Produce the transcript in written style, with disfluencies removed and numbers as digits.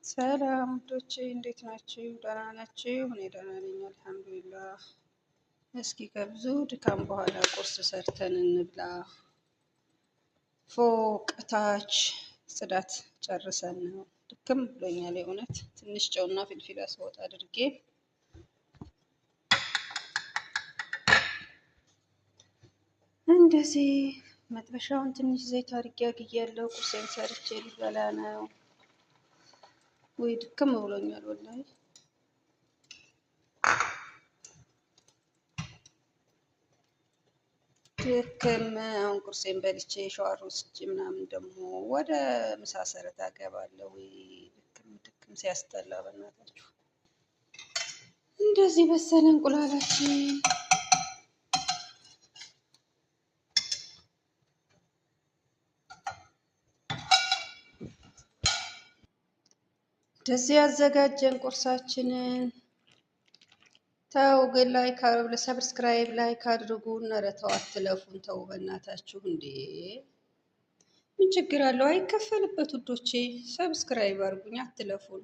ሰላም ውዶቼ፣ እንዴት ናችሁ? ደህና ናችሁ? እኔ ደህና ነኝ፣ አልሐምዱሊላህ። እስኪ ከብዙ ድካም በኋላ ቁርስ ሰርተን እንብላ። ፎቅ ታች ጽዳት ጨርሰን ነው። ድክም ብሎኛል የእውነት። ትንሽ ጨውና ፍልፍል አስወጥ አድርጌ እንደዚህ መጥበሻውን ትንሽ ዘይት አድርጌ አግያለሁ። ቁርሴን ሰርቼ ልበላ ነው። ወይ ድክም ብሎኛል ወላሂ። ድክም። አሁን ቁርሴን በልቼ ሸዋር ወስጄ ምናምን ደግሞ ወደ ምሳ ሰረት አገባለሁ። ወይ ድክም ድክም ሲያስጠላ በእናታችሁ። እንደዚህ በሰለ እንቁላላችን። እንደዚህ ያዘጋጀን ቁርሳችንን። ተው ግን like subscribe like አድርጉ። ኧረ ተው አትለፉን። ተው በእናታችሁ እንዴ! ምን ችግር አለው? አይከፈልበት ውዶቼ። Subscribe አድርጉኝ፣ አትለፉን።